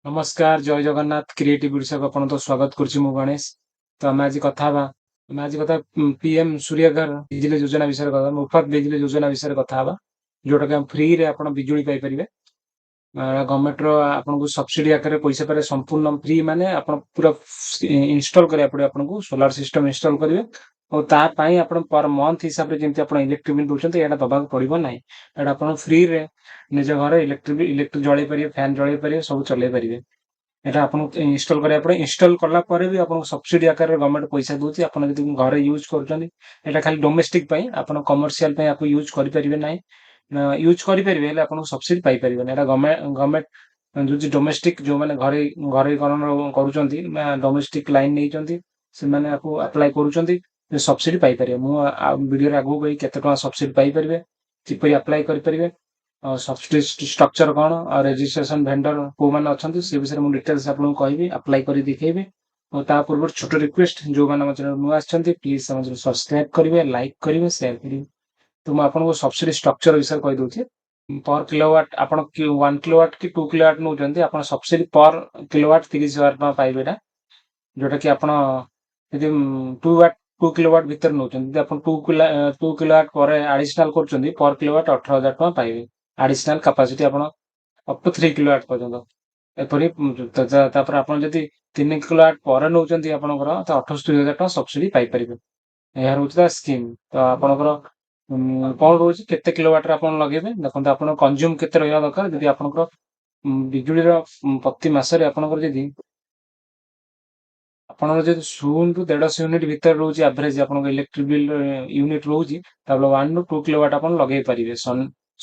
ନମସ୍କାର, ଜୟ ଜଗନ୍ନାଥ। କ୍ରିଏଟିଭ ଓଡ଼ିଶାକୁ ଆପଣଙ୍କୁ ସ୍ୱାଗତ କରୁଛି ମୁଁ ଗଣେଶ। ତ ଆମେ ଆଜି କଥା ପିଏମ ସୂର୍ଯ୍ୟଘର ବିଜୁଳି ଯୋଜନା ବିଷୟରେ କଥା, ମୁଫତ ବିଜୁଳି ଯୋଜନା ବିଷୟରେ କଥା ହବା, ଯୋଉଟାକି ଆମେ ଫ୍ରିରେ ଆପଣ ବିଜୁଳି ପାଇପାରିବେ। ଗଭର୍ଣ୍ଣମେଣ୍ଟର ଆପଣଙ୍କୁ ସବସିଡି ଆକାରରେ ପଇସା ପାଇବେ। ସମ୍ପୂର୍ଣ୍ଣ ଫ୍ରି ମାନେ ଆପଣ ପୁରା ଇନଷ୍ଟଲ କରିବାକୁ ପଡିବ ଆପଣଙ୍କୁ, ସୋଲାର ସିଷ୍ଟମ ଇନଷ୍ଟଲ କରିବେ ଆଉ ତା ପାଇଁ ଆପଣ ପର ମନ୍ଥ ହିସାବରେ ଯେମିତି ଆପଣ ଇଲେକ୍ଟ୍ରିକ ବିଲ୍ ଦଉଛନ୍ତି, ଏଇଟା ଦବାକୁ ପଡିବ ନାହିଁ। ଏଇଟା ଆପଣ ଫ୍ରିରେ ନିଜ ଘରେ ଇଲେକ୍ଟ୍ରିକ ଇଲେକ୍ଟ୍ରିକ ଜଳେଇ ପାରିବେ, ଫ୍ୟାନ ଜଳେଇ ପାରିବେ, ସବୁ ଚଲେଇ ପାରିବେ। ଏଇଟା ଆପଣଙ୍କୁ ଇନଷ୍ଟଲ କରିବାକୁ ପଡେ। ଇନଷ୍ଟଲ କଲା ପରେ ବି ଆପଣଙ୍କୁ ସବସିଡି ଆକାରରେ ଗଭର୍ଣ୍ଣମେଣ୍ଟ ପଇସା ଦଉଛି। ଆପଣ ଯଦି ଘରେ ୟୁଜ୍ କରୁଛନ୍ତି, ଏଇଟା ଖାଲି ଡୋମେଷ୍ଟିକ ପାଇଁ, ଆପଣ କମର୍ସିଆଲ ପାଇଁ ଆକୁ ୟୁଜ୍ କରିପାରିବେ ନାହିଁ। ୟୁଜ୍ କରିପାରିବେ, ହେଲେ ଆପଣଙ୍କୁ ସବସିଡି ପାଇପାରିବେନି। ଏଇଟା ଗଭର୍ଣ୍ଣମେଣ୍ଟ ଯୋଉ ଡୋମେଷ୍ଟିକ, ଯୋଉମାନେ ଘରେ ଘରୋଇକରଣ କରୁଛନ୍ତି ବା ଡୋମେଷ୍ଟିକ ଲାଇନ ନେଇଛନ୍ତି, ସେମାନେ ଆକୁ ଆପ୍ଲାଏ କରୁଛନ୍ତି, ସବସିଡି ପାଇପାରିବେ। ମୁଁ ଭିଡିଓରେ ଆଗକୁ କହିବି କେତେ ଟଙ୍କା ସବସିଡି ପାଇପାରିବେ, କିପରି ଆପ୍ଲାଏ କରିପାରିବେ, ସବସିଡି ଷ୍ଟ୍ରକ୍ଚର କ'ଣ ଆଉ ରେଜିଷ୍ଟ୍ରେସନ ଭେଣ୍ଡର କୋଉମାନେ ଅଛନ୍ତି, ସେ ବିଷୟରେ ମୁଁ ଡିଟେଲ୍ସ ଆପଣଙ୍କୁ କହିବି, ଆପ୍ଲାଏ କରି ଦେଖେଇବି। ଆଉ ତା ପୂର୍ବରୁ ଛୋଟ ରିକ୍ୱେଷ୍ଟ, ଯୋଉମାନେ ଆମ ଚ୍ୟାନେଲ ନୂଆ ଆସିଛନ୍ତି, ପ୍ଲିଜ ଆମ ଚ୍ୟାନେଲ ସବସ୍କ୍ରାଇବ କରିବେ, ଲାଇକ୍ କରିବେ, ସେୟାର କରିବେ। ତ ମୁଁ ଆପଣଙ୍କୁ ସବସିଡି ଷ୍ଟ୍ରକ୍ଚର ବିଷୟରେ କହିଦଉଛି। ପର କିଲୋୱାଟ ଆପଣ 1 କିଲୋୱାଟ କି 2 କିଲୋୱାଟ ନେଉଛନ୍ତି, ଆପଣ ସବସିଡି ପର କିଲୋୱାଟ 30,000 ଟଙ୍କା ପାଇବେ। ଏଇଟା ଯୋଉଟା କି ଆପଣ ଯଦି 2 ୱାଟ 2 କିଲୋୱାଟ ଭିତରେ ନେଉଛନ୍ତି। ଯଦି ଆପଣ 2 କିଲୋୱାଟ ପରେ ଆଡିସନାଲ କରୁଛନ୍ତି, ପର କିଲୋୱାଟ 18,000 ଟଙ୍କା ପାଇବେ। ଆଡିସନାଲ କାପାସିଟି ଆପଣ ଅପ୍ ଟୁ 3 କିଲୋୱାଟ ପର୍ଯ୍ୟନ୍ତ ଏପରି। ତାପରେ ଆପଣ ଯଦି 3 କିଲୋୱାଟ ପରେ ନେଉଛନ୍ତି ଆପଣଙ୍କର, ତ 78,000 ଟଙ୍କା ସବସିଡି ପାଇପାରିବେ। ଏହା ରହୁଛି ତା ସ୍କିମ୍। ତ ଆପଣଙ୍କର କ'ଣ ରହୁଛି, କେତେ କିଲୋୱାଟରେ ଆପଣ ଲଗେଇବେ? ଦେଖନ୍ତୁ, ଆପଣ କନଜ୍ୟୁମ କେତେ ରହିବା ଦରକାର। ଯଦି ଆପଣଙ୍କର ବିଜୁଳିର ପ୍ରତି ମାସରେ ଆପଣଙ୍କର ଯଦି 0ରୁ 150 ୟୁନିଟ୍ ଭିତରେ ରହୁଛି ଆଭରେଜ ଆପଣଙ୍କ ଇଲେକ୍ଟ୍ରିକ ବିଲ୍ ୟୁନିଟ୍ ରହୁଛି, ତାହେଲେ 1ରୁ 2 କିଲୋୱାଟ ଆପଣ ଲଗେଇ ପାରିବେ,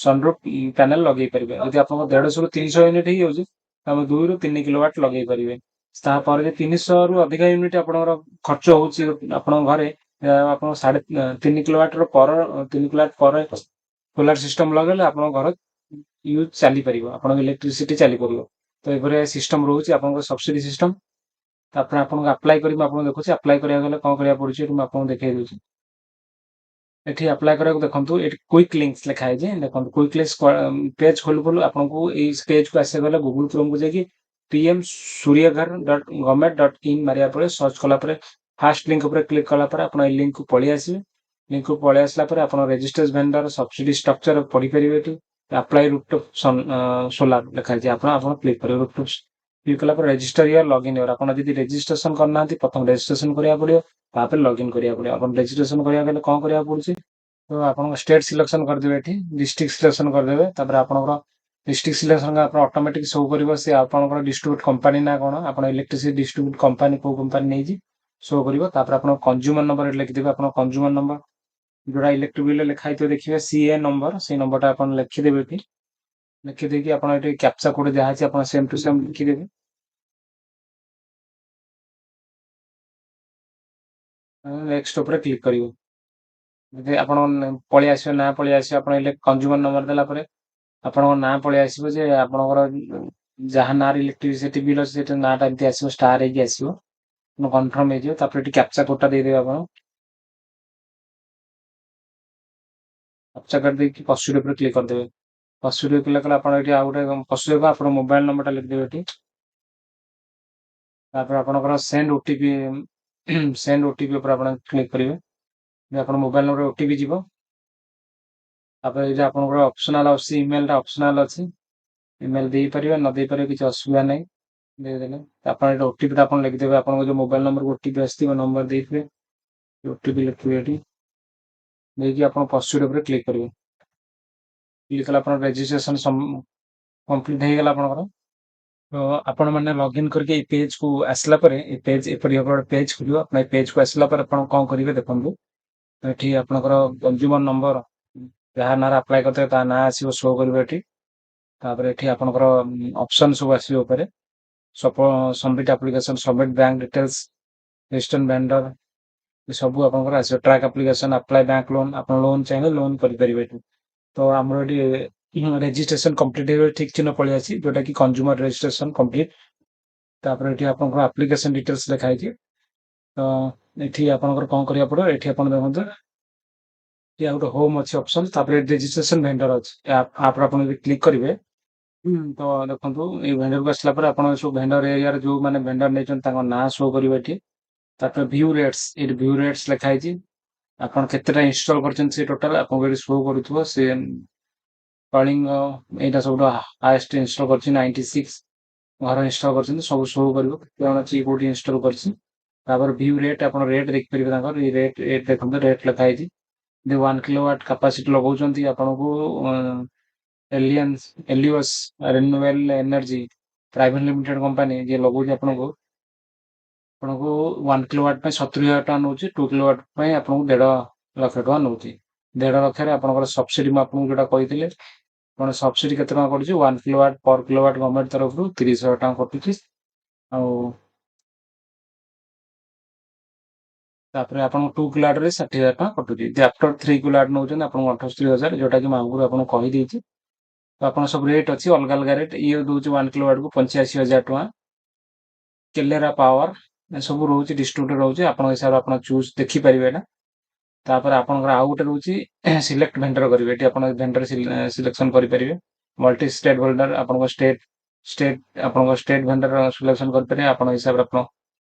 ସନରୁଫ ପ୍ୟାନେଲ ଲଗେଇ ପାରିବେ। ଯଦି ଆପଣଙ୍କ 150ରୁ 300 ୟୁନିଟ୍ ହେଇଯାଉଛି, ତାହେଲେ 2ରୁ 3 କିଲୋୱାଟ ଲଗେଇ ପାରିବେ। ତାପରେ ଯଦି 300ରୁ ଅଧିକା ୟୁନିଟ୍ ଆପଣଙ୍କର ଖର୍ଚ୍ଚ ହଉଛି ଆପଣଙ୍କ ଘରେ, ଆପଣ 3.5 କିଲୋୱାଟର ପର 3 କିଲୋୱାଟ ପରେ ସୋଲାର ସିଷ୍ଟମ ଲଗେଇଲେ ଆପଣଙ୍କ ଘର ୟୁଜ୍ ଚାଲିପାରିବ, ଆପଣଙ୍କ ଇଲେକ୍ଟ୍ରିସିଟି ଚାଲିପାରିବ। ତ ଏଭଳି ସିଷ୍ଟମ ରହୁଛି ଆପଣଙ୍କ ସବସିଡି ସିଷ୍ଟମ। ତାପରେ ଆପଣଙ୍କୁ ଆପ୍ଲାଏ କରି ମୁଁ ଆପଣଙ୍କୁ ଦେଖୁଛି, ଆପ୍ଲାଏ କରିବାକୁ ଗଲେ କ'ଣ କରିବାକୁ ପଡୁଛି, ଏଠି ମୁଁ ଆପଣଙ୍କୁ ଦେଖେଇ ଦଉଛି। ଏଠି ଆପ୍ଲାଏ କରିବାକୁ ଦେଖନ୍ତୁ, ଏଠି କ୍ୱିକ୍ ଲିଙ୍କ୍ସ ଲେଖା ହେଇଛି। ଦେଖନ୍ତୁ, କ୍ୱିକ୍ ଲିଙ୍କ୍ସ ପେଜ୍ ଖୋଲୁ ଖୋଲୁ ଆପଣଙ୍କୁ ଏଇ ପେଜ୍କୁ ଆସିବାକୁ ଗଲେ ଗୁଗୁଲ କ୍ରୋମକୁ ଯାଇକି pmsuryaghar.government.in ମାରିବା ପରେ, ସର୍ଚ୍ଚ କଲା ପରେ, ଫାଷ୍ଟ ଲିଙ୍କ ଉପରେ କ୍ଲିକ୍ କଲା ପରେ ଆପଣ ଏଇ ଲିଙ୍କକୁ ପଳେଇ ଆସିବେ। ଲିଙ୍କକୁ ପଳେଇ ଆସିଲା ପରେ ଆପଣ ରେଜିଷ୍ଟର୍ଡ ଭେଣ୍ଡର ସବସିଡି ଷ୍ଟ୍ରକ୍ଚର ପଢିପାରିବେ। ଏଠି ଆପ୍ଲାଏ ରୁଫଟପ୍ ସୋଲାର ଲେଖା ହେଇଛି। ଆପଣ ଆପଣ କ୍ଲିକ୍ କରିବେ। ରୁଫଟପ୍ କ୍ଲିକ୍ କଲା ପରେ ରେଜିଷ୍ଟର your, login your. ଆପଣ ଯଦି ରେଜିଷ୍ଟ୍ରେସନ କରିନାହାନ୍ତି, ପ୍ରଥମେ ରେଜିଷ୍ଟ୍ରେସନ କରିବାକୁ ପଡିବ, ତାପରେ ଲଗ୍ଇନ୍ କରିବାକୁ ପଡିବ। ଆପଣ ରେଜିଷ୍ଟ୍ରେସନ କରିବାକୁ ହେଲେ କ'ଣ କରିବାକୁ ପଡୁଛି? ତ ଆପଣଙ୍କ ଷ୍ଟେଟ୍ ସିଲେକ୍ସନ କରିଦେବେ, ଏଠି ଡିଷ୍ଟ୍ରିକ୍ଟ ସିଲେକ୍ସନ କରିଦେବେ। ତାପରେ ଆପଣଙ୍କର ଡିଷ୍ଟ୍ରିକ୍ଟ ସିଲେକ୍ସନ ଆପଣ ଅଟୋମେଟିକ ଶୋ କରିବ ସେ ଆପଣଙ୍କର ଡିଷ୍ଟ୍ରିବ୍ୟୁଟ କମ୍ପାନୀ ନା କ'ଣ, ଆପଣ ଇଲେକ୍ଟ୍ରିସିଟି ଡିଷ୍ଟ୍ରିବ୍ୟୁଟ କମ୍ପାନୀ କୋଉ କମ୍ପାନୀ ନେଇଛି ଶୋ କରିବ। ତାପରେ ଆପଣ କନଜ୍ୟୁମର ନମ୍ବର ଏଠି ଲେଖିଦେବେ। ଆପଣ କନଜ୍ୟୁମର ନମ୍ବର ଯୋଉଟା ଇଲେକ୍ଟ୍ରିକ ବିଲ୍ ଲେଖା ହେଇଥିବ ଦେଖିବେ, ସିଏ ନମ୍ବର, ସେଇ ନମ୍ବରଟା ଆପଣ ଲେଖିଦେବେ। ଏଠି ଲେଖିଦେଇକି ଆପଣ ଏଠି କ୍ୟାପଚା କୋଡ୍ ଯାହା ଅଛି, ଆପଣ ସେମ୍ ଟୁ ସେମ୍ ଲେଖିଦେବେ। ନେକ୍ସଟ ଉପରେ କ୍ଲିକ୍ କରିବେ। ଯଦି ଆପଣ ପଳେଇ ଆସିବ, ନାଁ ପଳେଇ ଆସିବ। ଆପଣ କନଜ୍ୟୁମର ନମ୍ବର ଦେଲା ପରେ ଆପଣଙ୍କ ନାଁ ପଳେଇ ଆସିବ ଯେ ଆପଣଙ୍କର ଯାହା ନାଁରେ ଇଲେକ୍ଟ୍ରିସିଟି ବିଲ୍ ଅଛି, ସେଠି ନାଁଟା ଏମିତି ଆସିବ, ଷ୍ଟାର ହେଇକି ଆସିବ, କନଫର୍ମ ହେଇଯିବ। ତାପରେ ଏଠି କ୍ୟାପଚା କୋଡ୍ଟା ଦେଇଦେବେ ଆପଣ। କ୍ୟାପଚା କୋଡ୍ ଦେଇକି ପ୍ରୋସିଡ୍ ଉପରେ କ୍ଲିକ୍ କରିଦେବେ। ପ୍ରୋସିଡ୍ ଉପରେ କ୍ଲିକ୍ କଲେ ଆପଣ ଏଠି ଆଉ ଗୋଟେ ପ୍ରୋସିଡ୍, ଆପଣ ମୋବାଇଲ ନମ୍ବରଟା ଲେଖିଦେବେ ଏଠି। ତାପରେ ଆପଣଙ୍କର ସେଣ୍ଡ ଓଟିପି ଉପରେ ଆପଣ କ୍ଲିକ୍ କରିବେ। ଆପଣ ମୋବାଇଲ ନମ୍ବର ଓଟିପି ଯିବ। ତାପରେ ଏଇଟା ଆପଣଙ୍କର ଅପସନାଲ ଅଛି, ଇମେଲଟା ଅପସନାଲ ଅଛି। ଇମେଲ ଦେଇପାରିବେ, ନ ଦେଇପାରିବେ, କିଛି ଅସୁବିଧା ନାହିଁ। ଦେଇଦେଲେ ଆପଣ ଏଠି ଓଟିପିଟା ଆପଣ ଲେଖିଦେବେ। ଆପଣଙ୍କ ଯୋଉ ମୋବାଇଲ ନମ୍ବରକୁ ଓଟିପି ଆସିଥିବ, ନମ୍ବର ଦେଇଥିବେ, ଓଟିପି ଲେଖିବେ ଏଠି। ଦେଇକି ଆପଣ ପ୍ରୋସିଡ୍ ଉପରେ କ୍ଲିକ୍ କରିବେ। କ୍ଲିକ୍ କଲେ ଆପଣ ରେଜିଷ୍ଟ୍ରେସନ କମ୍ପ୍ଲିଟ୍ ହେଇଗଲା ଆପଣଙ୍କର। ତ ଆପଣମାନେ ଲଗ୍ଇନ୍ କରିକି ଏଇ ପେଜ୍କୁ ଆସିଲା ପରେ ଏଇ ପେଜ୍ ଏପରି ଭାବରେ ପେଜ୍ ଖୋଲିବ। ଆପଣ ଏଇ ପେଜ୍କୁ ଆସିଲା ପରେ ଆପଣ କ'ଣ କରିବେ ଦେଖନ୍ତୁ, ଏଠି ଆପଣଙ୍କର କନଜ୍ୟୁମର ନମ୍ବର, ଯାହା ନାଁରେ ଆପ୍ଲାଏ କରିଥିବେ ତା ନାଁ ଆସିବ, ଶୋ କରିବ ଏଠି। ତାପରେ ଏଠି ଆପଣଙ୍କର ଅପସନ୍ ସବୁ ଆସିବ ଉପରେ, submit application, submit bank details, register vendor, ସବୁ ଆପଣଙ୍କର ଆସିବ, track application, apply bank loan। ଆପଣ ଲୋନ୍ ଚାହିଁଲେ ଲୋନ୍ କରିପାରିବେ ଏଠି। ତ ଆମର ଏଠି ରେଜିଷ୍ଟ୍ରେସନ କମ୍ପ୍ଲିଟ୍ ହେଇଗଲେ ଠିକ୍ ଚିହ୍ନ ପଳେଇ ଆସିଛି, ଯୋଉଟା କି କନଜ୍ୟୁମର ରେଜିଷ୍ଟ୍ରେସନ କମ୍ପ୍ଲିଟ୍। ତାପରେ ଏଠି ଆପଣଙ୍କର ଆପ୍ଲିକେସନ ଡିଟେଲ୍ସ ଲେଖା ହେଇଛି। ତ ଏଠି ଆପଣଙ୍କର କ'ଣ କରିବାକୁ ପଡ଼ିବ? ଏଠି ଆପଣ ଦେଖନ୍ତୁ, ଏଠି ଆଉ ଗୋଟେ ହୋମ୍ ଅଛି ଅପସନ୍, ତାପରେ ରେଜିଷ୍ଟ୍ରେସନ ଭେଣ୍ଡର ଅଛି। ଆପରେ ଆପଣ ଯଦି କ୍ଲିକ୍ କରିବେ ତ ଦେଖନ୍ତୁ, ଏଇ ଭେଣ୍ଡରକୁ ଆସିଲା ପରେ ଆପଣ ସବୁ ଭେଣ୍ଡର ଏରିଆରେ ଯୋଉମାନେ ଭେଣ୍ଡର ନେଇଛନ୍ତି, ତାଙ୍କ ନାଁ ଶୋ କରିବ ଏଠି। ତାପରେ ଭ୍ୟୁ ରେଟ୍ସ, ଏଠି ଭ୍ୟୁ ରେଟ୍ସ ଲେଖା ହେଇଛି। ଆପଣ କେତେଟା ଇନଷ୍ଟଲ କରିଛନ୍ତି, ସେ ଟୋଟାଲ ଆପଣଙ୍କୁ ଏଠି ଶୋ କରୁଥିବ। ସେ କଳିଙ୍ଗ ଏଇଟା ସବୁଠୁ ହାଏଷ୍ଟ ଇନଷ୍ଟଲ କରିଛି, 96 ଘର ଇନଷ୍ଟଲ କରିଛନ୍ତି। ସବୁ ଶୋ କରିବ, କେତେ ଜଣ ଅଛି, କୋଉଠି ଇନଷ୍ଟଲ କରିଛି। ତାପରେ ଭ୍ୟୁ ରେଟ୍, ଆପଣ ରେଟ୍ ଦେଖିପାରିବେ ତାଙ୍କର। ଏଇ ରେଟ୍, ରେଟ୍ ଦେଖନ୍ତୁ, ରେଟ୍ ଲେଖା ହେଇଛି। ଯଦି 1 କିଲୋ ୱାଟ୍ କାପାସିଟି ଲଗାଉଛନ୍ତି, ଆପଣଙ୍କୁ alliance ଏଲିଓସ୍ ରେନୁଏବଲ energy private limited company ଯିଏ ଲଗାଉଛି, ଆପଣଙ୍କୁ 1 କିଲୋ ୱାଟ୍ ପାଇଁ 70,000 ଟଙ୍କା ନେଉଛି। 2 କିଲୋ ୱାଟ୍ ପାଇଁ ଆପଣଙ୍କୁ 1.5 ଲକ୍ଷ ଟଙ୍କା ନେଉଛି। 1.5 ଲକ୍ଷରେ ଆପଣଙ୍କର ସବସିଡି, ମୁଁ ଆପଣଙ୍କୁ ଯୋଉଟା କହିଥିଲି, ଆପଣ ସବସିଡି କେତେ ଟଙ୍କା କଟୁଛି? 1 କିଲୋ ୱାଟ୍ ପର କିଲୋ ୱାଟ୍ ଗଭର୍ଣ୍ଣମେଣ୍ଟ ତରଫରୁ 30,000 ଟଙ୍କା କଟୁଛି। ଆଉ ତାପରେ ଆପଣଙ୍କୁ 2 କିଲୋ ୱାଟ୍ରେ 60,000 ଟଙ୍କା କଟୁଛି। ଯଦି ଆଫ୍ଟର 3 କିଲୋ ୱାଟ୍ ନେଉଛନ୍ତି, ଆପଣଙ୍କୁ 78,000, ଯୋଉଟାକି ମୁଁ ଆଗରୁ ଆପଣଙ୍କୁ କହିଦେଇଛି। ତ ଆପଣ ସବୁ ରେଟ୍ ଅଛି, ଅଲଗା ଅଲଗା ରେଟ୍। ଇଏ ଦଉଛି 1 କିଲୋ ୱାଟ୍କୁ 85,000 ଟଙ୍କା, କେଲେରା ପାୱାର। ଏସବୁ ରହୁଛି, ଡିଷ୍ଟ୍ରିବ୍ୟୁଟର ରହୁଛି। ଆପଣଙ୍କ ହିସାବରେ ଆପଣ ଚୁଜ୍ ଦେଖିପାରିବେ ଏଇଟା। ତାପରେ ଆପଣଙ୍କର ଆଉ ଗୋଟେ ରହୁଛି, ସିଲେକ୍ଟ ଭେଣ୍ଡର କରିବେ। ଏଠି ଆପଣ ଭେଣ୍ଡର ସିଲେକ୍ସନ କରିପାରିବେ। ମଲ୍ଟି ଷ୍ଟେଟ୍ ଭେଣ୍ଡର, ଆପଣଙ୍କ ଷ୍ଟେଟ୍ ଭେଣ୍ଡର ସିଲେକ୍ସନ କରିପାରିବେ। ଆପଣଙ୍କ ହିସାବରେ ଆପଣ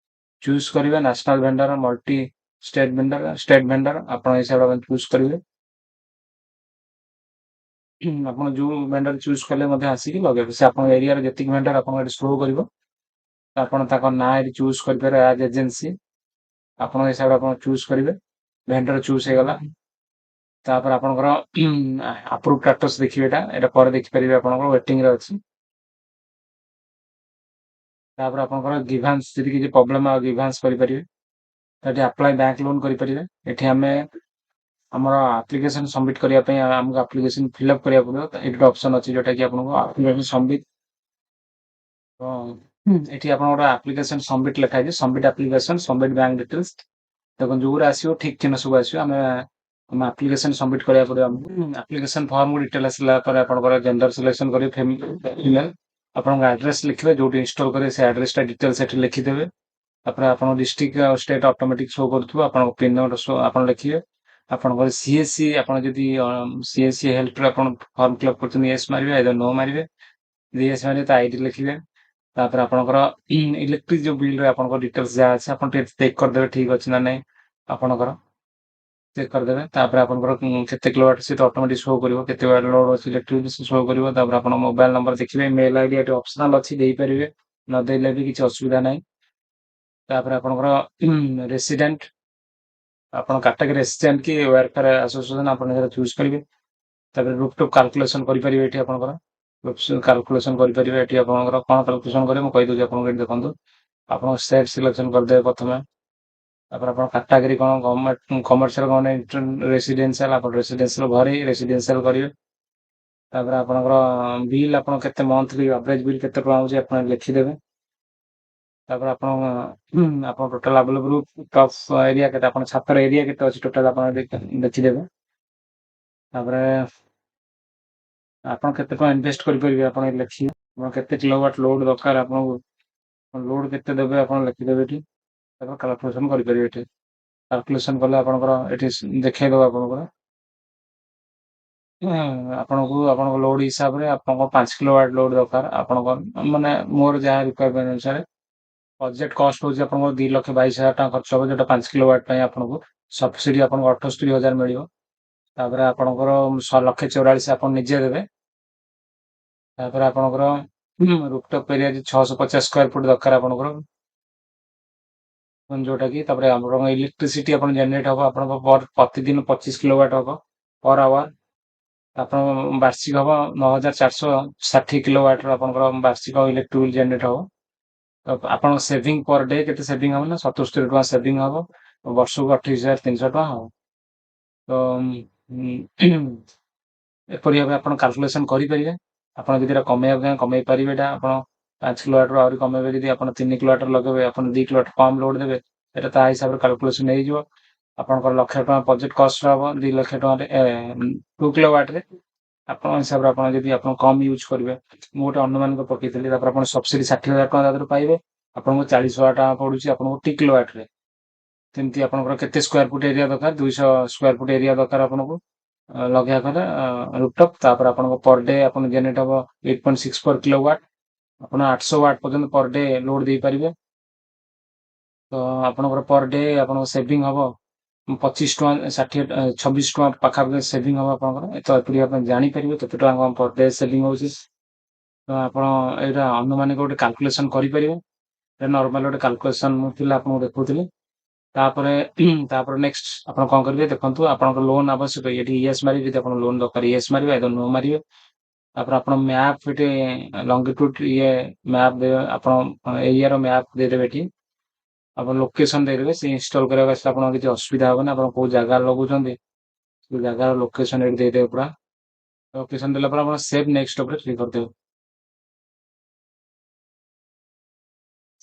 ଚୁଜ୍ କରିବେ। National vendor, multi state vendor, state vendor, ଆପଣଙ୍କ ହିସାବରେ ଆପଣ ଚୁଜ୍ କରିବେ। ଆପଣ ଯୋଉ ଭେଣ୍ଡର ଚୁଜ୍ କଲେ ମଧ୍ୟ ଆସିକି ଲଗେଇବେ। ସେ ଆପଣଙ୍କ ଏରିଆରେ ଯେତିକି ଭେଣ୍ଡର, ଆପଣଙ୍କ ଏଠି ଶୋ କରିବ। ଆପଣ ତାଙ୍କ ନାଁ ଏଠି ଚୁଜ୍ କରିପାରିବେ। ଆଜ୍ ଏଜେନ୍ସି ଆପଣଙ୍କ ହିସାବରେ ଆପଣ ଚୁଜ୍ କରିବେ। ଭେଣ୍ଡର ଚୁଜ୍ ହେଇଗଲା। ତାପରେ ଆପଣଙ୍କର ଆପ୍ରୁଭ୍ ଷ୍ଟାଟସ୍ ଦେଖିବେ। ଏଇଟା ପରେ ଦେଖିପାରିବେ, ଆପଣଙ୍କର ୱେଟିଂରେ ଅଛି। ତାପରେ ଆପଣଙ୍କର ଗ୍ରିଭାନ୍ସ, ଯଦି କିଛି ପ୍ରୋବ୍ଲେମ୍ ଆଉ ଗ୍ରିଭାନ୍ସ କରିପାରିବେ। ଏଠି ଆପ୍ଲାଏ ବ୍ୟାଙ୍କ ଲୋନ୍ କରିପାରିବେ। ଏଠି ଆମେ ଆମର ଆପ୍ଲିକେସନ ସବମିଟ୍ କରିବା ପାଇଁ ଆମକୁ ଆପ୍ଲିକେସନ ଫିଲ୍ଅପ୍ କରିବାକୁ ପଡ଼ିବ। ଏଠି ଗୋଟେ ଅପସନ୍ ଅଛି, ଯୋଉଟା କି ଆପଣଙ୍କୁ ଆପ୍ଲିକେସନ ସବମିଟ୍। ଏଠି ଆପଣଙ୍କର ଆପ୍ଲିକେସନ ସବମିଟ୍ ଲେଖା ହେଇଛି, submit application, submit bank details. ଦେଖନ୍ତୁ, ଯୋଉଗୁଡ଼ା ଆସିବ, ଠିକ୍ ଚିହ୍ନ ସବୁ ଆସିବ। ଆମେ ଆପ୍ଲିକେସନ ସବମିଟ୍ କରିବାକୁ ପଡ଼ିବ ଆମକୁ। ଆପ୍ଲିକେସନ ଫର୍ମ ଡିଟେଲ ଆସିଲା ପରେ ଆପଣଙ୍କର ଜେଣ୍ଡର ସିଲେକ୍ସନ କରିବେ, ଫିମେଲ। ଆପଣଙ୍କ ଆଡ୍ରେସ ଲେଖିବେ, ଯୋଉଠି ଇନଷ୍ଟଲ କରିବେ ସେ ଆଡ୍ରେସଟା ଡିଟେଲ ସେଠି ଲେଖିଦେବେ। ତାପରେ ଆପଣଙ୍କ ଡିଷ୍ଟ୍ରିକ୍ଟ ଆଉ ଷ୍ଟେଟ୍ ଅଟୋମେଟିକ୍ ଶୋ କରୁଥିବ। ଆପଣଙ୍କ ପିନ୍ ନମ୍ବର ଶୋ ଆପଣ ଲେଖିବେ। ଆପଣଙ୍କର ସିଏସସି, ଆପଣ ଯଦି ସିଏସସି ହେଲ୍ପରେ ଆପଣ ଫର୍ମ ଫିଲ୍ଅପ୍ କରୁଛନ୍ତି, ୟେସ୍ ମାରିବେ, ଆଇଦର ନୋ ମାରିବେ। ଯଦି ୟେସ୍ ମାରିବେ, ତା ଆଇଡି ଲେଖିବେ। ତାପରେ ଆପଣଙ୍କର ଇଲେକ୍ଟ୍ରିକ୍ ଯୋଉ ବିଲରେ ଆପଣଙ୍କ ଡିଟେଲ୍ସ ଯାହା ଅଛି, ଆପଣ ଟିକେ ଚେକ୍ କରିଦେବେ, ଠିକ୍ ଅଛି ନା ନାହିଁ ଆପଣଙ୍କର ଚେକ୍ କରିଦେବେ। ତାପରେ ଆପଣଙ୍କର କେତେ କିଲୋ ୱାଟ୍, ସେ ତ ଅଟୋମେଟିକ୍ ଶୋ କରିବ। କେତେ ୱାଟ୍ ଲୋଡ୍ ଅଛି ଇଲେକ୍ଟ୍ରିକ୍, ସେ ଶୋ କରିବ। ତାପରେ ଆପଣ ମୋବାଇଲ ନମ୍ବର ଦେଖିବେ। ମେଲ୍ ଆଇଡି ଏଠି ଅପସନାଲ ଅଛି, ଦେଇପାରିବେ, ନ ଦେଲେ ବି କିଛି ଅସୁବିଧା ନାହିଁ। ତାପରେ ଆପଣଙ୍କର ରେସିଡେଣ୍ଟ, ଆପଣ କାଟାଗୋରୀ ରେସିଡେଣ୍ଟ କି ୱେଲଫେୟାର ଆସୋସିଏସନ, ଆପଣ ସେଟା ଚୁଜ୍ କରିବେ। ତାପରେ ରୁଫଟପ୍ କାଲକୁଲେସନ କରିପାରିବେ। ଏଠି ଆପଣଙ୍କର କାଲକୁଲେସନ କରିପାରିବେ। ଏଠି ଆପଣଙ୍କର କ'ଣ କାଲକୁଲେସନ କରିବେ, ମୁଁ କହିଦେଉଛି ଆପଣଙ୍କୁ। ଏଠି ଦେଖନ୍ତୁ, ଆପଣ ଷ୍ଟେଟ୍ ସିଲେକ୍ସନ କରିଦେବେ ପ୍ରଥମେ। ତାପରେ ଆପଣ କାଟାଗୋରୀ କ'ଣ, ଗଭର୍ଣ୍ଣମେଣ୍ଟ, କମର୍ସିଆଲ, ଗଭର୍ଣ୍ଣମେଣ୍ଟ, ରେସିଡେନ୍ସିଆଲ। ଆପଣ ରେସିଡେନ୍ସିଆଲ, ଘରେ ରେସିଡେନ୍ସିଆଲ କରିବେ। ତାପରେ ଆପଣଙ୍କର ବିଲ୍, ଆପଣ କେତେ ମନ୍ଥଲି ଆଭରେଜ ବିଲ୍ କେତେ ଟଙ୍କା ହେଉଛି, ଆପଣ ଲେଖିଦେବେ। ତାପରେ ଆପଣ ଟୋଟାଲ ଆଭେଲେବଲ ଟପ୍ ଏରିଆ କେତେ, ଆପଣ ଛାତର ଏରିଆ କେତେ ଅଛି ଟୋଟାଲ, ଆପଣ ଦେଖିଦେବେ। ତାପରେ ଆପଣ କେତେ ଟଙ୍କା ଇନଭେଷ୍ଟ କରିପାରିବେ, ଆପଣ ଏଠି ଲେଖିବେ। ଆପଣ କେତେ କିଲୋ ୱାଟ୍ ଲୋଡ୍ ଦରକାର ଆପଣଙ୍କୁ, ଲୋଡ୍ କେତେ ଦେବେ, ଆପଣ ଲେଖିଦେବେ ଏଠି। ତାପରେ କାଲକୁଲେସନ କରିପାରିବେ। ଏଠି କାଲକୁଲେସନ କଲେ ଆପଣଙ୍କର ଏଠି ଦେଖେଇଦେବ ଆପଣଙ୍କର ଆପଣଙ୍କୁ ଆପଣଙ୍କ ଲୋଡ୍ ହିସାବରେ ଆପଣଙ୍କ 5 କିଲୋ ୱାଟ୍ ଲୋଡ୍ ଦରକାର ଆପଣଙ୍କ, ମାନେ ମୋର ଯାହା ରିକ୍ୱାରମେଣ୍ଟ ଅନୁସାରେ ବଜେଟ୍ କଷ୍ଟ ହେଉଛି ଆପଣଙ୍କର 2,22,000 ଟଙ୍କା ଖର୍ଚ୍ଚ ହେବ, ଯୋଉଟା 5 କିଲୋ ୱାଟ୍ ପାଇଁ। ଆପଣଙ୍କୁ ସବସିଡି ଆପଣଙ୍କୁ 78,000 ମିଳିବ। ତାପରେ ଆପଣଙ୍କର ଲକ୍ଷେ 44 ଆପଣ ନିଜେ ଦେବେ। ତାପରେ ଆପଣଙ୍କର ରୁଫଟପ୍ ଏରିଆ 650 ସ୍କୋୟାର ଫୁଟ ଦରକାର ଆପଣଙ୍କର, ଯୋଉଟା କି। ତାପରେ ଆପଣଙ୍କ ଇଲେକ୍ଟ୍ରିସିଟି ଆପଣ ଜେନେରେଟ୍ ହବ ଆପଣଙ୍କ ପର ପ୍ରତିଦିନ 25 କିଲୋ ୱାଟ୍ ହବ ପର ଆୱାର। ଆପଣ ବାର୍ଷିକ ହବ 9460 କିଲୋ ୱାଟ୍ର ଆପଣଙ୍କର ବାର୍ଷିକ ଇଲେକ୍ଟ୍ରିକ୍ ବିଲ୍ ଜେନେରେଟ୍ ହବ। ତ ଆପଣଙ୍କ ସେଭିଂ ପର ଡେ କେତେ ସେଭିଂ ହବ ନା 77 ଟଙ୍କା ସେଭିଂ ହବ। ବର୍ଷକୁ 28,300 ଟଙ୍କା ହବ। ତ ଏପରି ଭାବେ ଆପଣ କାଲକୁଲେସନ କରିପାରିବେ। ଆପଣ ଯଦି ଏଟା କମେଇବାକୁ ଚାହେଁ, କମେଇ ପାରିବେ। ଏଟା ଆପଣ 5 କିଲୋ ୱାଟ୍ରୁ ଆହୁରି କମେଇବେ। ଯଦି ଆପଣ 3 କିଲୋ ୱାଟ୍ର ଲଗେଇବେ, ଆପଣ 2 କିଲୋ ୱାଟ୍ କମ୍ ଲୋଡ୍ ଦେବେ, ଏଟା ତା ହିସାବରେ କାଲକୁଲେସନ ହେଇଯିବ। ଆପଣଙ୍କର ଲକ୍ଷେ ଟଙ୍କା ବଜେଟ୍ କଷ୍ଟ ହବ 2 ଲକ୍ଷ ଟଙ୍କାରେ 2 କିଲୋ ୱାଟ୍ରେ। ଆପଣଙ୍କ ହିସାବରେ ଆପଣ ଯଦି ଆପଣ କମ୍ ୟୁଜ୍ କରିବେ, ମୁଁ ଗୋଟେ ଅନୁମାନିକ ପକେଇଥିଲି। ତାପରେ ଆପଣ ସବସିଡି 60,000 ଟଙ୍କା ତା ଦେହରୁ ପାଇବେ। ଆପଣଙ୍କୁ 40,000 ଟଙ୍କା ପଡୁଛି ଆପଣଙ୍କୁ 2 କିଲୋ ୱାଟ୍ରେ। ସେମିତି ଆପଣଙ୍କର କେତେ ସ୍କୋୟାର ଫୁଟ ଏରିଆ ଦରକାର? 200 ସ୍କୋୟାର ଫୁଟ ଏରିଆ ଦରକାର ଆପଣଙ୍କୁ। ଲଗେଇବା କଥା ରୁଫଟପ୍। ତାପରେ ଆପଣଙ୍କ ପର ଡେ ଆପଣ ଜେନେରେଟ୍ ହବ 8.64 କିଲୋ ୱାଟ୍। ଆପଣ 800 ୱାଟ୍ ପର୍ଯ୍ୟନ୍ତ ପର ଡେ ଲୋଡ୍ ଦେଇପାରିବେ। ତ ଆପଣଙ୍କର ପର ଡେ ଆପଣଙ୍କ ସେଭିଂ ହବ 25 ଟଙ୍କା 60, 26 ଟଙ୍କା ପାଖାପାଖି ସେଭିଂ ହବ ଆପଣଙ୍କର। ତ ଏପରି ଆପଣ ଜାଣିପାରିବେ କେତେ ଟଙ୍କା କଣ ପର ଡେ ସେଭିଂ ହଉଛି। ତ ଆପଣ ଏଇଟା ଅନୁମାନିକ ଗୋଟେ କାଲକୁଲେସନ କରିପାରିବେ। ନର୍ମାଲ ଗୋଟେ କାଲକୁଲେସନ ମୁଁ ଥିଲା, ଆପଣଙ୍କୁ ଦେଖୁଥିଲି। ତାପରେ ତାପରେ ନେକ୍ସଟ ଆପଣ କଣ କରିବେ ଦେଖନ୍ତୁ। ଆପଣଙ୍କ ଲୋନ୍ ଆବଶ୍ୟକ, ଏଠି ୟେସ୍ ମାରିବେ। ଯଦି ଆପଣ ଲୋନ୍ ଦରକାର, ୟେସ୍ ମାରିବେ, ଆଇଦର ନୋ ମାରିବେ। ତାପରେ ଆପଣ ମ୍ୟାପ୍ ଏଠି ଲଙ୍ଗିଟ୍ୟୁଡ ଇଏ ମ୍ୟାପ୍ ଦେବେ, ଆପଣ ଏରିଆର ମ୍ୟାପ୍ ଦେଇଦେବେ ଏଠି। ଆପଣ ଲୋକେସନ ଦେଇଦେବେ। ସେ ଇନଷ୍ଟଲ କରିବାକୁ ଆସିଲେ ଆପଣଙ୍କ କିଛି ଅସୁବିଧା ହବନି। ଆପଣ କୋଉ ଜାଗାରେ ଲଗୁଛନ୍ତି, ସେ ଜାଗାର ଲୋକେସନ ଏଠି ଦେଇଦେବେ ପୁରା। ଲୋକେସନ ଦେଲା ପରେ ଆପଣ ସେଭ୍ ନେକ୍ସଟ ଉପରେ କ୍ଲିକ୍ କରିଦେବେ।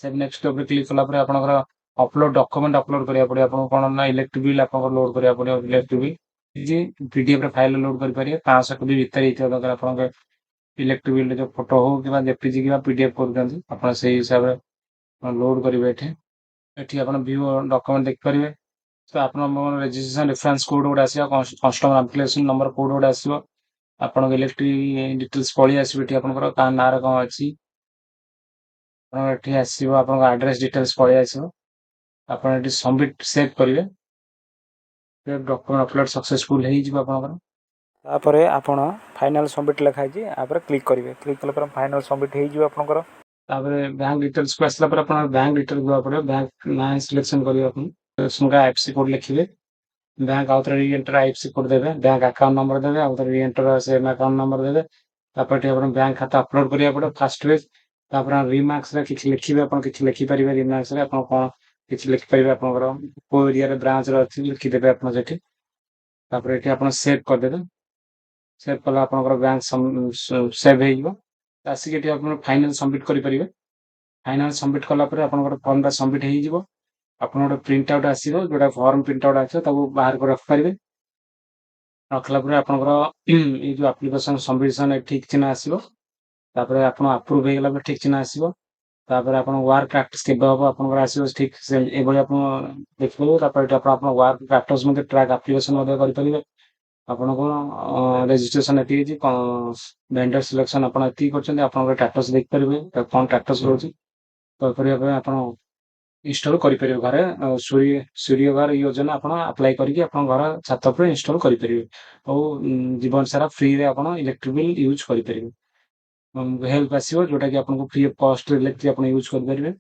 ସେଭ୍ ନେକ୍ସଟ ଉପରେ କ୍ଲିକ୍ କଲା ପରେ ଆପଣଙ୍କର ଅପଲୋଡ ଡକ୍ୟୁମେଣ୍ଟ ଅପଲୋଡ କରିବାକୁ ପଡିବ ଆପଣଙ୍କୁ। କଣ ନା ଇଲେକ୍ଟ୍ରିକ ବିଲ୍ ଆପଣଙ୍କର ଲୋଡ କରିବାକୁ ପଡିବ। ଇଲେକ୍ଟ୍ରିକ ବିଲ୍ ପିଡିଏଫ ରେ ଫାଇଲ ଲୋଡ କରିପାରିବେ। 500 କେବି ଭିତରେ ହେଇଥିବା ଦରକାର ଆପଣଙ୍କ ଇଲେକ୍ଟ୍ରିକ ବିଲ୍, ଯୋଉ ଫଟୋ ହଉ କିମ୍ବା ଜେପିଜି କିମ୍ବା ପିଡିଏଫ କରୁଛନ୍ତି, ଆପଣ ସେଇ ହିସାବରେ ଲୋଡ କରିବେ ଏଠି। ଏଠି ଆପଣ ଭ୍ୟୁ ଡକ୍ୟୁମେଣ୍ଟ ଦେଖିପାରିବେ। ତ ଆପଣ ରେଜିଷ୍ଟ୍ରେସନ ରେଫରେନ୍ସ କୋଡ ଗୋଟେ ଆସିବ, କଷ୍ଟମର ଆପ୍ଲିକେସନ ନମ୍ବର କୋଡ ଗୋଟେ ଆସିବ, ଆପଣଙ୍କ ଇଲେକ୍ଟ୍ରିକ ଡିଟେଲ୍ସ ପଳେଇ ଆସିବ ଏଠି, ଆପଣଙ୍କର କାହା ନାଁରେ କଣ ଅଛି। ଆପଣଙ୍କ ଏଠି ଆସିବ, ଆପଣଙ୍କ ଆଡ୍ରେସ ଡିଟେଲ୍ସ ପଳେଇ ଆସିବ। ଆପଣ ଏଠି ସବମିଟ ସେଭ୍ କରିବେ। ଡକ୍ୟୁମେଣ୍ଟ ଅପଲୋଡ ସକ୍ସେସଫୁଲ ହେଇଯିବ ଆପଣଙ୍କର। ତାପରେ ଆପଣ ଫାଇନାଲ ସବମିଟ୍ ଲେଖା ହେଇଛି, ତାପରେ କ୍ଲିକ୍ କରିବେ। କ୍ଲିକ୍ କଲା ପରେ ଫାଇନାଲ ସବମିଟ୍ ହେଇଯିବ ଆପଣଙ୍କର। ତାପରେ ବ୍ୟାଙ୍କ ଡିଟେଲ୍ସକୁ ଆସିଲା ପରେ ଆପଣ ବ୍ୟାଙ୍କ ଡିଟେଲ୍ସ ଦେବାକୁ ପଡ଼ିବ। ବ୍ୟାଙ୍କ ନାଁ ସିଲେକ୍ସନ କରିବେ, ଆପଣ ଆଇଏଫଏସସି କୋଡ୍ ଲେଖିବେ। ବ୍ୟାଙ୍କ ଆଉ ଥରେ ରି-ଏଣ୍ଟର ଆଇଏଫଏସସି କୋଡ୍ ଦେବେ। ବ୍ୟାଙ୍କ ଆକାଉଣ୍ଟ ନମ୍ବର ଦେବେ, ଆଉ ଥରେ ରି-ଏଣ୍ଟର ସେମ୍ ଆକାଉଣ୍ଟ ନମ୍ବର ଦେବେ। ତାପରେ ଏଠି ଆପଣ ବ୍ୟାଙ୍କ ଖାତା ଅପଲୋଡ କରିବାକୁ ପଡ଼ିବ ଫାଷ୍ଟ ପେଜ୍। ତାପରେ ରିମାର୍କସରେ କିଛି ଲେଖିବେ, ଆପଣ କିଛି ଲେଖିପାରିବେ। ରିମାର୍କସରେ ଆପଣ କଣ କିଛି ଲେଖିପାରିବେ, ଆପଣଙ୍କର କୋଉ ଏରିଆରେ ବ୍ରାଞ୍ଚରେ ଅଛି ଲେଖିଦେବେ ଆପଣ ସେଠି। ତାପରେ ଏଠି ଆପଣ ସେଭ୍ କରିଦେବେ। ସେଭ୍ କଲେ ଆପଣଙ୍କର ବ୍ୟାଙ୍କ ସେଭ୍ ହେଇଯିବ। ଆସିକି ଏଠି ଆପଣ ଫାଇନାଲ ସବମିଟ୍ କରିପାରିବେ। ଫାଇନାଲ ସବମିଟ୍ କଲା ପରେ ଆପଣଙ୍କର ଫର୍ମଟା ସବମିଟ୍ ହେଇଯିବ। ଆପଣ ଗୋଟେ ପ୍ରିଣ୍ଟ ଆଉଟ୍ ଆସିବ, ଯୋଉଟା ଫର୍ମ ପ୍ରିଣ୍ଟ ଆଉଟ୍ ଆସିବ, ତାକୁ ବାହାର କରି ରଖିପାରିବେ। ରଖିଲା ପରେ ଆପଣଙ୍କର ଏଇ ଯୋଉ ଆପ୍ଲିକେସନ ସବମିସନ ଠିକ ଚିହ୍ନ ଆସିବ। ତାପରେ ଆପଣ ଆପ୍ରୁଭ୍ ହେଇଗଲା ପରେ ଠିକ ଚିହ୍ନ ଆସିବ। ତାପରେ ଆପଣ ୱାର୍କ ପ୍ରାକ୍ଟିସ କେବେ ହବ ଆପଣଙ୍କର ଆସିବ। ଠିକ ସେ ଏଭଳି ଆପଣ ଦେଖିପାରିବେ। ତାପରେ ଏଠି ଆପଣ ଆପଣ ୱାର୍କ ପ୍ରାକ୍ଟିସ ମଧ୍ୟ ଟ୍ରାକ୍ ଆପ୍ଲିକେସନ ମଧ୍ୟ କରିପାରିବେ। ଆପଣଙ୍କ ରେଜିଷ୍ଟ୍ରେସନ ଏତିକି ହେଇଛି, ଭେଣ୍ଡର ସିଲେକ୍ସନ ଆପଣ ଏତିକି କରିଛନ୍ତି, ଆପଣଙ୍କର ଷ୍ଟାଟସ ଦେଖିପାରିବେ କଣ ଷ୍ଟାଟସ ରହୁଛି। ତ କରିବା ପାଇଁ ଆପଣ ଇନଷ୍ଟଲ କରିପାରିବେ ଘରେ। ସୂର୍ଯ୍ୟ ଘର ଯୋଜନା ଆପଣ ଆପ୍ଲାଏ କରିକି ଆପଣ ଘର ଛାତ ଉପରେ ଇନଷ୍ଟଲ କରିପାରିବେ ଆଉ ଜୀବନ ସାରା ଫ୍ରିରେ ଆପଣ ଇଲେକ୍ଟ୍ରିକ ବିଲ୍ ୟୁଜ୍ କରିପାରିବେ। ହେଲ୍ପ ଆସିବ, ଯୋଉଟା କି ଆପଣଙ୍କୁ ଫ୍ରି ଅଫ କଷ୍ଟ ଇଲେକ୍ଟ୍ରିକ ଆପଣ ୟୁଜ୍ କରିପାରିବେ।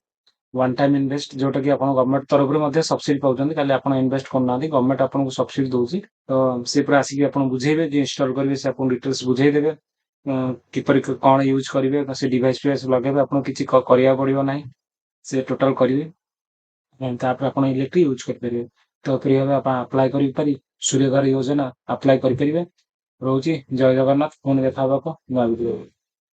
ୱାନ୍ ଟାଇମ୍ ଇନଭେଷ୍ଟ, ଯୋଉଟା କି ଆପଣ ଗଭର୍ଣ୍ଣମେଣ୍ଟ ତରଫରୁ ମଧ୍ୟ ସବସିଡି ପାଉଛନ୍ତି। ଖାଲି ଆପଣ ଇନଭେଷ୍ଟ କରୁନାହାନ୍ତି, ଗଭର୍ଣ୍ଣମେଣ୍ଟ ଆପଣଙ୍କୁ ସବସିଡି ଦଉଛି। ତ ସେ ପୁରା ଆସିକି ଆପଣ ବୁଝେଇବେ। ଯିଏ ଇନଷ୍ଟଲ କରିବେ, ସେ ଆପଣଙ୍କୁ ଡିଟେଲ୍ସ ବୁଝେଇଦେବେ, କିପରି କଣ ୟୁଜ୍ କରିବେ, ସେ ଡିଭାଇସ୍ ଫିଭାଇସ୍ ଲଗେଇବେ। ଆପଣ କିଛି କରିବାକୁ ପଡିବ ନାହିଁ, ସେ ଟୋଟାଲ କରିବେ। ତାପରେ ଆପଣ ଇଲେକ୍ଟ୍ରିକ ୟୁଜ୍ କରିପାରିବେ। ତ ଏପରି ଭାବେ ଆପଣ ଆପ୍ଲାଏ କରିପାରି ସୂର୍ଯ୍ୟ ଘର ଯୋଜନା ଆପ୍ଲାଏ କରିପାରିବେ। ରହୁଛି, ଜୟ ଜଗନ୍ନାଥ। ପୁଣି ଦେଖା ହବ ଏକ ନୂଆ ଭିଡ଼ିଓ।